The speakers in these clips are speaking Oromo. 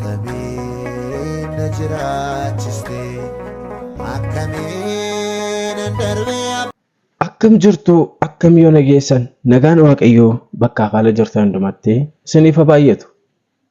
Attamiin na jiraachiste, akkamiin darbee. Akkam jirtu, akkam yoo nageessan, nagaan Waaqayyoo bakka haala jirtan hundumatti isiniif haa baay'atu.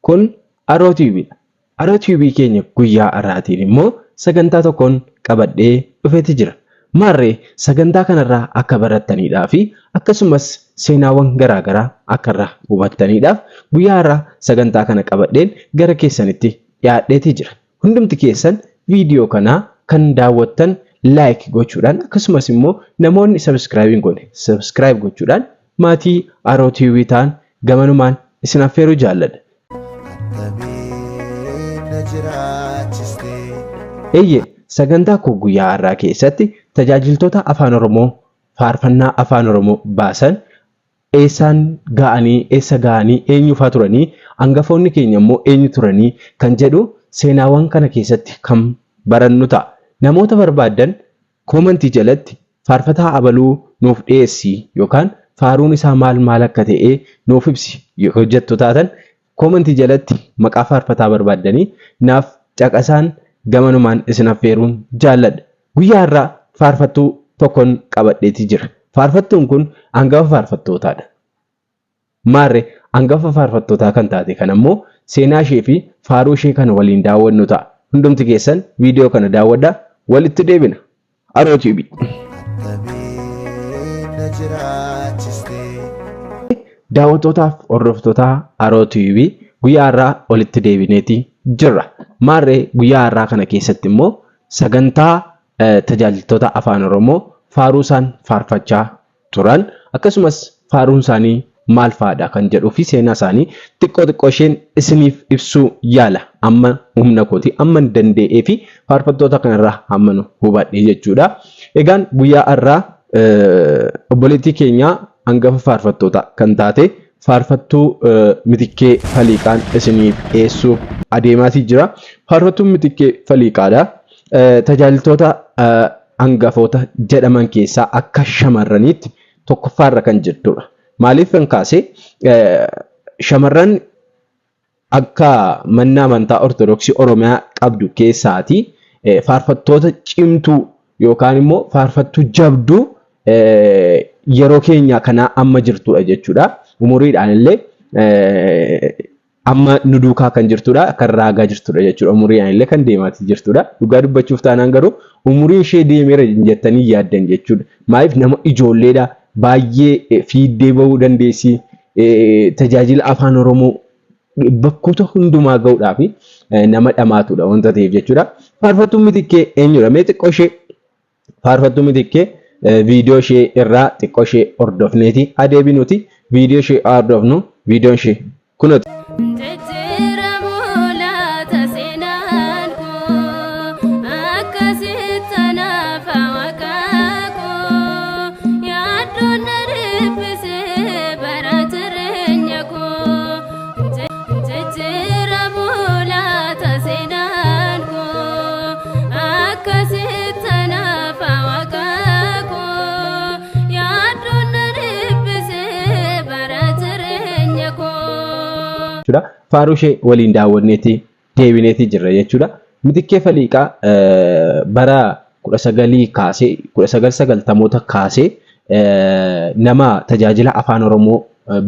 Kun Aroo TVdha. Aroo TV keenya guyyaa har'aatiin immoo sagantaa tokkoon qabadhee dhufeeti jira. Maarree, sagantaa kanarraa akka barattaniidhaa fi akkasumas seenaawwan garaagaraa akka irraa hubattaniidhaaf guyyaa har'aa sagantaa kana qabadheen gara keessanitti dhiyaadheeti jira. Hundumti keessan viidiyoo kanaa kan daawwattan like gochuudhaan, akkasumas immoo namoonni subscribe hin goone subscribe gochuudhaan maatii Aroo TV ta'an gamanumaan isin affeeruu jaalladha. Attamiin na jiraachiste. Eeyyee, sagantaa koo guyyaa har'aa keessatti tajaajiltoota Afaan Oromoo faarfannaa Afaan Oromoo baasan eessaan ga'anii, eessa ga'anii, eenyufaa turanii, hangafoonni keenya immoo eenyu turanii kan jedhu seenaawwan kana keessatti kan barannu ta'a. Namoota barbaaddan koomantii jalatti faarfataa abaluu nuuf dhiyeessi yookaan faaruun isaa maal maal akka ta'e nuuf ibsi yoo jettu taatan, koomantii jalatti maqaa faarfataa barbaaddanii naaf caqasaan gamanumaan isin affeeruun jaalladha. Guyyaa har'aa faarfattuu tokkon qabadheeti jira. Faarfattuun kun hangafa faarfattootaadha. Maarre, hangafa faarfattootaa kan taate kan ammoo seenaa ishee fi faaruu ishee kana waliin daawwannu ta'a. Hundumti keessan viidiyoo kana daawwadhaa, walitti deebina. Aroo TV. Attamiin na jiraachiste. Daawwattootaaf hordoftoota Aroo TV, guyyaa har'aa walitti deebineeti jirra. Maarree, guyyaa har'aa kana keessatti immoo sagantaa tajaajiltoota Afaan Oromoo faaruu isaan faarfachaa turan, akkasumas faaruun isaanii maal fa'aadha kan jedhuu fi seenaa isaanii xiqqoo xiqqoo isheen isiniif ibsuu yaala, amma humna kooti, amma danda'ee fi faarfattoota kanarraa hamma nu hubadhe jechuudha. Egaan guyyaa har'aa obboleettii keenya hangafa faarfattoota kan taate faarfattuu Mitikkee Faliiqaan isiniif dhiyeessuuf adeemaatii jira. Faarfattuun Mitikkee Faliiqaadha. Tajaajiltoota hangafoota jedhaman keessaa akka shamarraniitti tokkoffaarra kan jirtudha. Maaliif kan kaase, shamarran akka manni amantaa Ortodoksii Oromiyaa qabdu keessaati faarfattoota cimtuu yookaan immoo faarfattuu jabduu yeroo keenya kanaa amma jirtudha jechuudha. Umuriidhaan illee amma nu duukaa kan jirtudha, kan raagaa jirtudha jechuudha. Umuriidhaan illee kan deemaatii jirtudha. Dhugaa dubbachuuf taanaan garuu umuriin ishee deemeera jettanii yaaddan jechuudha. Maaliif, nama ijoolleedha, baay'ee fiiddee bahuu dandeessi. Tajaajila Afaan Oromoo bakkoota hundumaa gahuudhaaf nama dhamaatudha wanta ta'eef jechuudha. Faarfattuun Mitikkee eenyudha? Mee xiqqoo ishee faarfattuu Mitikkee viidiyoo ishee irraa xiqqoo ishee hordofneeti adeebinuti. Viidiyoo ishee hordofnu, viidiyoon ishee kunoti. Jijjiiramuu laata seenaan koo, akkasitti anaaf Waaqaa koo, yaaddoon na dhiphise bara jireenya koo. Jijjiiramuu laata seenaan koo, akkasitti anaaf Waaqaa koo, yaaddoon na dhiphise bara jireenya koo. Jechuudha. Faaruu ishee waliin daawwanneeti deebineeti jirra jechuudha. Mitikkee Faliiqaa bara 19 kaasee, 1990moota kaasee nama tajaajila Afaan Oromoo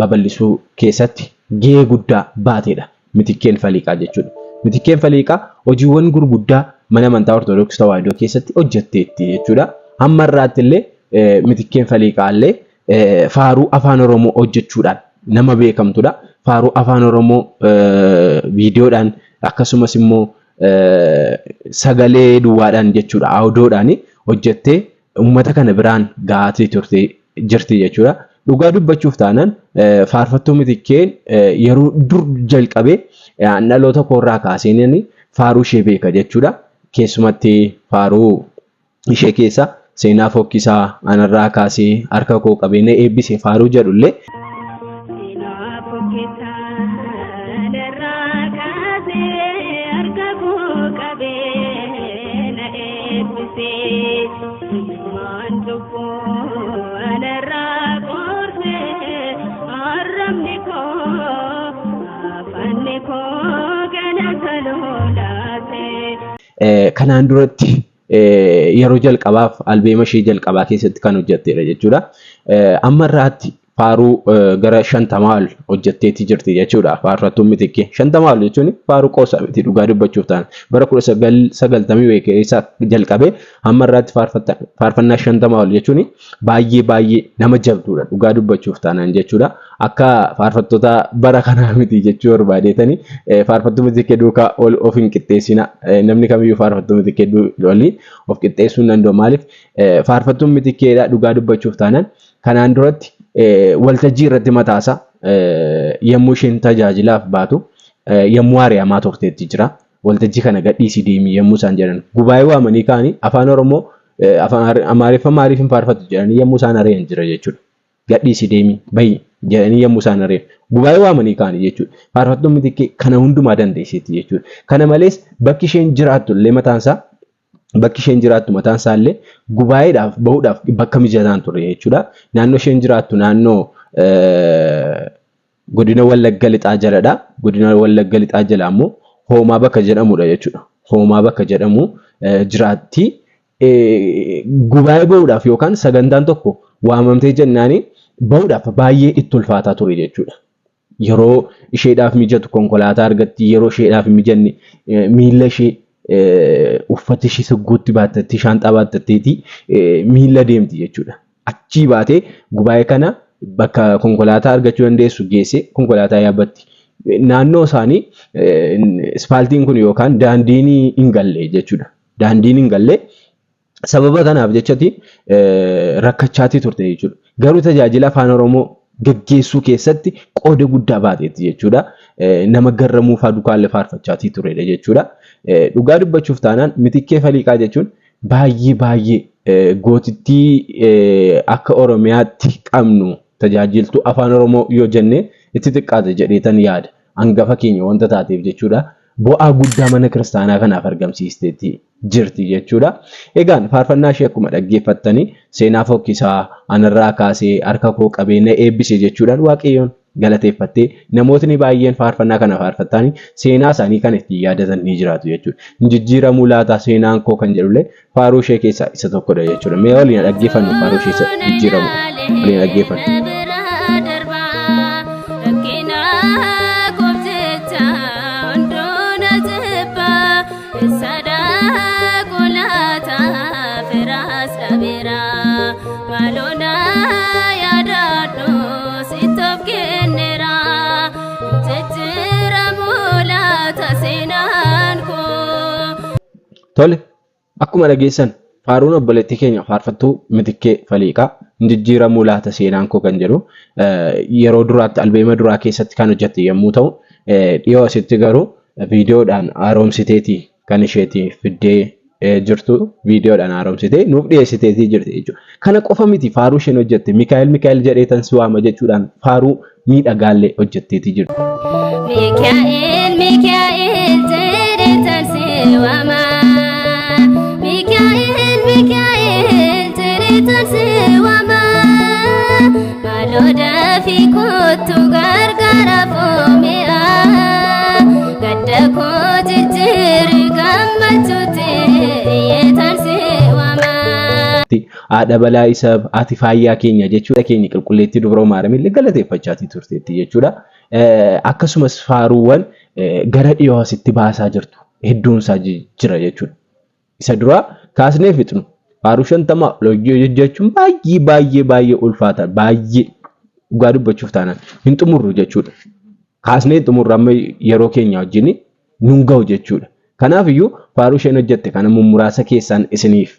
babal'isuu keessatti gahee guddaa baatedha. Mitikkeen Faliiqaa jechuudha. Mitikkeen Faliiqaa hojiiwwan gurguddaa mana amantaa Ortodoksii Tawaahidoo keessatti hojjetteetti jechuudha. Hamma irraatti illee Mitikkeen Faliiqaa illee faaruu Afaan Oromoo hojjechuudhaan nama beekamtudha. Faaruu Afaan Oromoo viidiyoodhaan akkasumas immoo sagalee duwwaadhaan jechuudha, audiodhaan hojjettee uummata kana biraan gahaatee turte jirti jechuudha. Dhugaa dubbachuuf taanaan faarfattuu Mitikkeen yeroo dur jalqabee dhaloota koorraa kaaseen faaruu ishee beeka jechuudha. Keessumatti faaruu ishee keessa "Seenaa fokkisaa anarraa kaasee harka koo qabee na eebbise" faaruu jedhullee Seenaa fokkisaa anarraa kaasee harka koo qabee na eebbise. Ilmaan cubbuu anarraa qorsee arrabni koo afaanni koo galata. goota lolaase. Kanaan duratti yeroo jalqabaaf albeema ishee jalqabaa keessatti kan hojjetteedha jechuudha. Amma irraatti faaruu gara 50 ol hojjetteetii jirti jechuudha. Faarfattuun Mitikkee 50 ol jechuun faaruu qoosaa miti dhugaa dubbachuuf ta'an. Bara 1990 wayii keessa jalqabee hamma irraatti faarfannaa 50 ol jechuun baay'ee baay'ee nama jabduudha dhugaa dubbachuuf taanaan jechuudha. Akka faarfattoota bara kanaa miti jechuu barbaadeetani faarfattuu Mitikkee duukaa ol of hin qixxeessina. Namni kamiyyuu faarfattuu Mitikkee waliin of qixxeessuu hin danda'u. Maaliif faarfattuun Mitikkeedha dhugaa dubbachuuf taanaan kanaan duratti waltajjii irratti mataasaa yommuu isheen tajaajilaaf baatu yommuu ari'amaa turteetti jira. Waltajjii kana gadhiisii deemi yommuu isaan jedhan gubaa'ee waamanii ka'anii afaan Oromoo afaan Amaariffa maaliif hin faarfattu jedhanii yommuu isaan ari'an jira jechuudha. Gadhiisii deemi bahi jedhanii yommuu isaan ari'an gubaa'ee waamanii ka'anii jechuudha. Faarfattuun Mitikkee kana hundumaa dandeesseetti jechuudha. Kana malees bakki isheen jiraattu illee mataan isaa bakki isheen jiraattu mataan isaa illee gubaa'eedhaaf bahuudhaaf bakka mijataan ture jechuudha. Naannoo isheen jiraattu naannoo godina Wallagga Lixaa jaladha. Godina Wallagga Lixaa jala ammoo Hoomaa bakka jedhamudha jechuudha. Hoomaa bakka jedhamu jiraatti. Gubaa'ee bahuudhaaf yookaan sagantaan tokko waamamtee jennaani bahuudhaaf baay'ee itti ulfaataa ture jechuudha. Yeroo isheedhaaf mijatu konkolaataa argatti, yeroo isheedhaaf hin mijanne miilla ishee uffata ishee sogguutti baattattee shaanxaa baattatteeti miilla deemti jechuudha. Achii baatee gubaa'ee kana bakka konkolaataa argachuu dandeessu geessee konkolaataa yaabbatti. Naannoo isaanii ispaaltiin kun yookaan daandiin hin galle jechuudha. Daandiin hin galle. Sababa kanaaf jechati rakkachaatii turte jechuudha. Garuu tajaajila afaan Oromoo gaggeessuu keessatti qooda guddaa baateetti jechuudha. Nama garramuu faa dukaallee faarfachaatii turedha jechuudha. Dhugaa dubbachuuf taanaan Mitikkee Faliiqaa jechuun baay'ee baay'ee gootittii akka Oromiyaatti qabnu tajaajiltuu afaan Oromoo yoo jenne itti xiqqaata jedheetan yaada. Hangafa keenya wanta taateef jechuudha. Bu'aa guddaa mana kiristaanaa kanaaf argamsiisteetti jirti jechuudha. Egaan faarfannaa ishee akkuma dhaggeeffattanii seenaa fokkisaa anarraa kaasee harka koo qabee na eebbise jechuudhaan Waaqayyoon galateeffattee namootni baay'een faarfannaa kana faarfattanii seenaa isaanii kan ittiin yaadatan ni jiraatu jechuudha. Hin jijjiiramuu laata seenaan koo kan jedhullee faaruu ishee keessaa isa tokkodha jechuudha. Mee waliin dhaggeeffannu faaruu ishee isa jijjiiramu waliin dhaggeeffannu. Tole, akkuma dhageessan faaruun obboleettii keenya faarfattuu Mitikkee Faliiqaa hin jijjiiramuu laata seenaan koo kan jedhu yeroo duraatti albeema duraa keessatti kan hojjette yommuu ta'u dhiyoo asitti garuu viidiyoodhaan haaromsiteeti kan isheeti fiddee jirtu viidiyoodhaan haaromsitee nuuf dhiyeessiteetii jirti jechuudha. Kana qofa miti faaruu isheen hojjette Mikaa'el Mikaa'el jedheetan si waama jechuudhaan faaruu miidhagaallee hojjetteetii jirti. Mikaa'el Mikaa'el jedheetan si waama. Mikaa'el Mikaa'el jedheetan si waama. Maaloo dafii kottu gargaara foomi'a. Gadda koo jijjiiri gammachuutti iyyeetan si waama. Haadha balaa isa ati faayyaa keenya jechuudha keenya qulqulleettii dubroo maaramillee galateeffachaatii turteetti jechuudha. Akkasumas faaruuwwan gara dhiyoo asitti baasaa jirtu hedduun isaa jira jechuudha. Isa duraa kaasnee fixnu faaruu 50 ol hojjechuun baay'ee baay'ee baay'ee ulfaata baay'ee dhugaa dubbachuuf taanaan hin xumurru jechuudha. Kaasnee hin xumurru amma yeroo keenya wajjin nun ga'u jechuudha. Kanaaf iyyuu faaruu isheen hojjette kana mummuraasa keessaan isiniif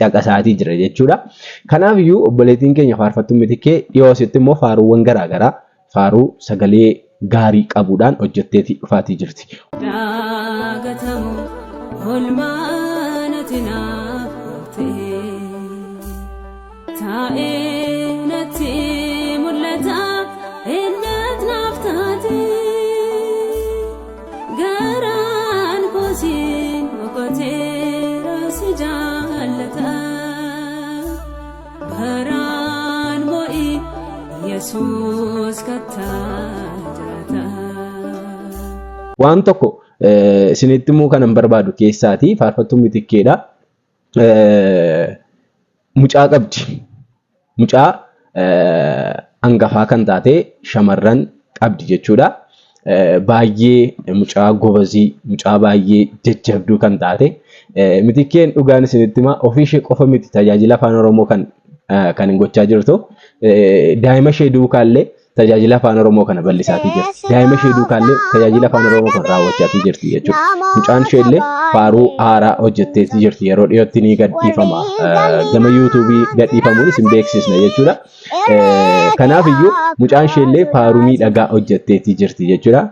caqasaatii jira jechuudha. Kanaaf iyyuu obboleettiin keenya faarfattuu Mitikkee dhiyoo asitti immoo faaruuwwan garaagaraa faaruu sagalee gaarii qabuudhaan hojjetteetii dhufaatii jirti. Daagatamu olmaan ati naaf goote taa'ee natti mul'ata eenyat naaf taate garaan koo siin boqoteera si jaallata. Baraan mo'i Yesuus kattaa jiraata. Waan tokko Isinitti immoo kanan barbaadu keessaati faarfattuu Mitikkeedha. Mucaa qabdi. Mucaa hangafaa kan taate shamarran qabdi jechuudha. Baay'ee mucaa gobazii, mucaa baay'ee jajjabduu kan taate. Mitikkeen dhugaan isinitti himaa ofii ishee qofa miti tajaajila afaan Oromoo kan kan hin gochaa jirtu. Daa'ima ishee duukaallee tajaajila afaan Oromoo kana bal'isaatii jirti. Daa'ima ishee duukaallee tajaajila afaan Oromoo kana raawwachaatii jirti jechuudha. Mucaan ishee illee faaruu haaraa hojjetteetii jirti. Yeroo dhiyootti ni gadhiifama. Gama yuutuubii gadhiifamuun isin beeksisna jechuudha. Kanaaf iyyuu mucaan ishee illee faaruu miidhagaa hojjetteetii jirti jechuudha.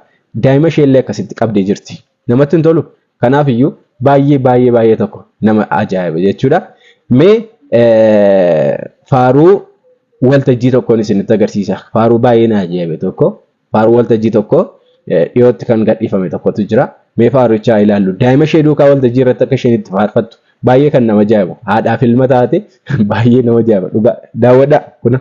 Daa'ima ishee illee akkasitti qabdee jirti. Namatti hin tolu? Kanaaf iyyuu baay'ee baay'ee baay'ee tokko nama ajaa'iba jechuudha. Mee faaruu waltajjii tokkoon isinitti agarsiisa. Faaruu baay'ee na ajaa'ibe tokko. Faaruu waltajjii tokko dhiyootti kan gadhiifame tokkotu jira. Mee faarucha haa ilaallu. Daa'ima ishee duukaa waltajjii irratti akka isheen itti faarfattu baay'ee kan nama ajaa'ibu. Haadhaaf ilma taate baay'ee nama ajaa'iba. Dhugaa daawwadhaa kuna.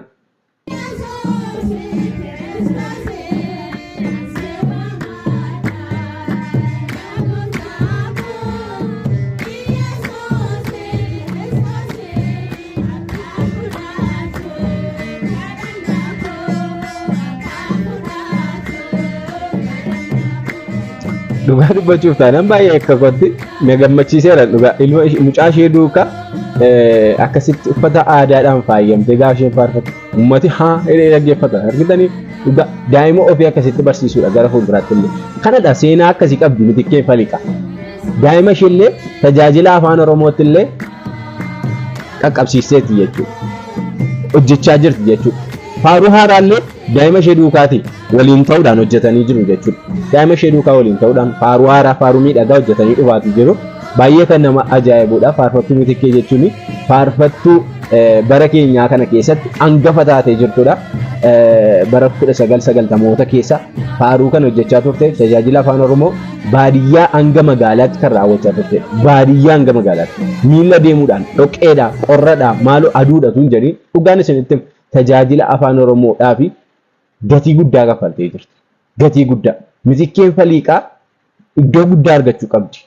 Dhugaa dubbachuuf taanaan baay'ee akka kootti na gammachiiseera dhugaa ilma mucaa ishee duukaa akkasitti uffata aadaadhaan faayamtee gaafa isheen faarfattu ummati haa jedhee dhaggeeffata argitanii dhugaa daa'ima ofii akkasitti barsiisuudha gara fuulduraatti illee kanadha seenaa akkasii qabdi mitikkee faliqa daa'ima ishee illee tajaajila afaan oromootti illee qaqqabsiisteetti jechuudha hojjechaa jirti jechuudha faaruu haaraallee daa'ima ishee duukaati waliin ta'uudhaan hojjetanii jiru jechuudha. Daa'ima ishee duukaa waliin ta'uudhaan faaruu haaraa faaruu miidhagaa hojjetanii dhufaatii jiru. Baay'ee kan nama ajaa'ibudha. Faarfattuu Mitikkee jechuun faarfattuu bara keenyaa kana keessatti hangafa taatee jirtudha. Bara 1990moota keessa faaruu kan hojjechaa turte tajaajila afaan Oromoo baadiyyaa hanga magaalaatti kan raawwachaa turte. Baadiyyaa hanga magaalaatti miila deemuudhaan dhoqqeedha, qorradha, maaloo aduudha tun jedhiin dhugaan isinitti tajaajila afaan Oromoodhaa fi gatii guddaa kaffaltee jirti. Gatii guddaa. Mitikkeen Faliiqaa iddoo guddaa argachuu qabdi.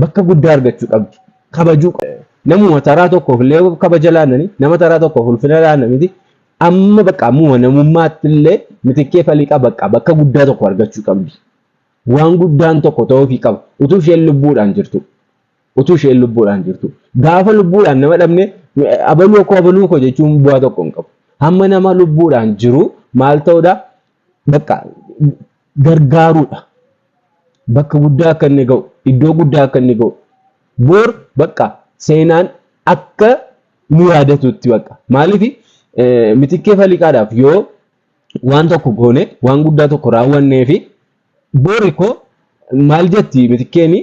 Bakka guddaa argachuu qabdi. Kabajuu qabdi. Namuma taraa tokkoof illee kabaja laannani, nama taraa tokkoof ulfina laanna miti. Amma bakka ammuma namummaatti illee Mitikkee Faliiqaa bakka bakka guddaa tokko argachuu qabdi. Waan guddaan tokko ta'uufii qaba. Utuu isheen lubbuudhaan jirtu. Utuu isheen lubbuudhaan jirtu. Gaafa lubbuudhaan nama dhabne abaluu koo abaluu koo jechuun bu'aa tokko hin qabu. Hamma nama lubbuudhaan jiru maal ta'uudha? Bakka gargaaruudha. Bakka guddaa akka inni ga'u, iddoo guddaa akka inni ga'u. Boor bakka seenaan akka nu yaadatutti bakka. Maaliif Mitikkee Faliqaadhaaf yoo waan tokko goone waan guddaa tokko raawwannee fi boori koo maal jetti Mitikkeeni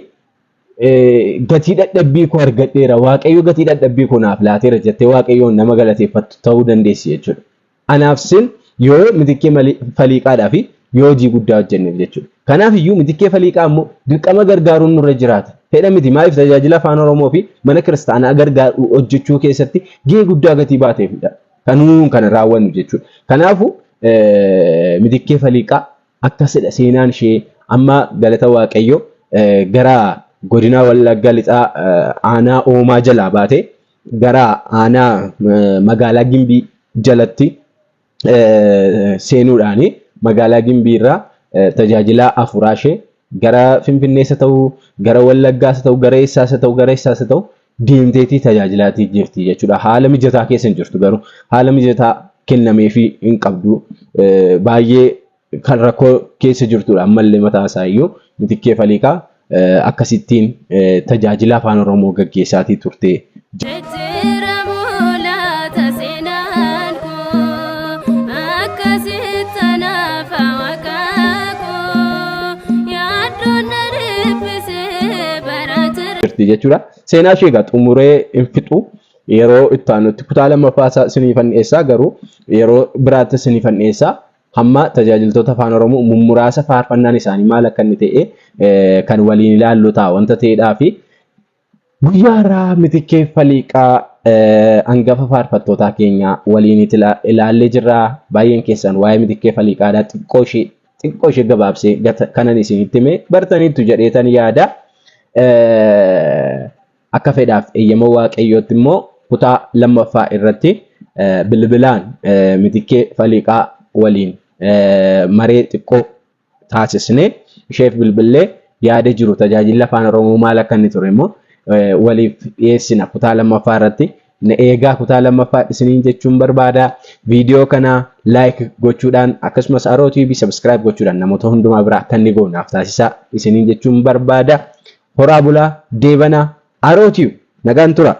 gatii dadhabbii koo argadheera waaqayyo gatii dadhabbii koo naaf laateera jettee waaqayyoon nama galateeffattu ta'uu dandeessi jechuudha. Anaaf sin yoo Mitikkee Faliiqaadhaa fi yoo hojii guddaa hojjenneef jechuudha. Kanaaf iyyuu Mitikkee Faliiqaa immoo dirqama gargaaruun nurra jiraata. Fedha miti maaliif tajaajila afaan Oromoo fi mana kiristaanaa gargaaru hojjechuu keessatti gahee guddaa gatii baateefidha. Kan nuun kana raawwannu jechuudha. Kanaafuu Mitikkee Faliiqaa akkasidha seenaan ishee amma galata waaqayyo gara godina Wallagga lixaa aanaa Oomaa jalaa baatee gara aanaa magaalaa Gimbii jalatti seenuudhaan magaalaa Gimbii irraa tajaajila afuraa ishee gara Finfinnees haa ta'u gara Wallaggaas haa ta'u gara eessaas haa ta'u gara eessaas haa ta'u deemteetii tajaajilaatii jirti jechuudha. Haala mijataa keessa hin jirtu garuu haala mijataa kennameefii hin qabdu. Baay'ee kan rakkoo keessa jirtudha ammallee mataa isaa iyyuu Mitikkee Faliiqaa akkasittiin tajaajila afaan Oromoo gaggeessaatii turte. Jijjiiramuu laata seenaan koo akkasitti anaaf waaqa koo yaaddoon na dhiphisee bara jira. jirti jechuudha. Seenaa ishee egaa xumuree hin fixu. Yeroo itti aanutti kutaa lammaffaa isaa isiniifan dhiyeessaa garuu yeroo biraatti isiniifan dhiyeessaa. Hamma tajaajiltoota afaan Oromoo mummuraasa faarfannaan isaanii maal akka inni ta'e kan waliin ilaallu ta'a wanta ta'eedhaa fi guyyaa har'aa Mitikkee Faliiqaa hangafa faarfattootaa keenyaa waliin ilaallee jirra. Baay'een keessan waa'ee Mitikkee Faliiqaadhaa xiqqoo ishee Xiqqoo ishee gabaabsee kanan isinitti hime bartaniittu jedheetan yaada. Akka fedhaaf eeyyama Waaqayyootti immoo kutaa lammaffaa irratti bilbilaan Mitikkee Faliiqaa waliin maree xiqqoo taasisnee isheef bilbillee yaada jiru tajaajilli afaan Oromoo maal akka inni ture immoo waliif dhiyeessina kutaa lammaffaa irratti na eegaa kutaa lammaffaa isiniin jechuun barbaada. Viidiyoo kana like gochuudhaan akkasumas Aroo TV subscribe gochuudhaan namoota hundumaa bira akka inni ga'u naaf taasisaa isiniin jechuun barbaada. Horaa bulaa deebanaa Aroo TV nagaan tura.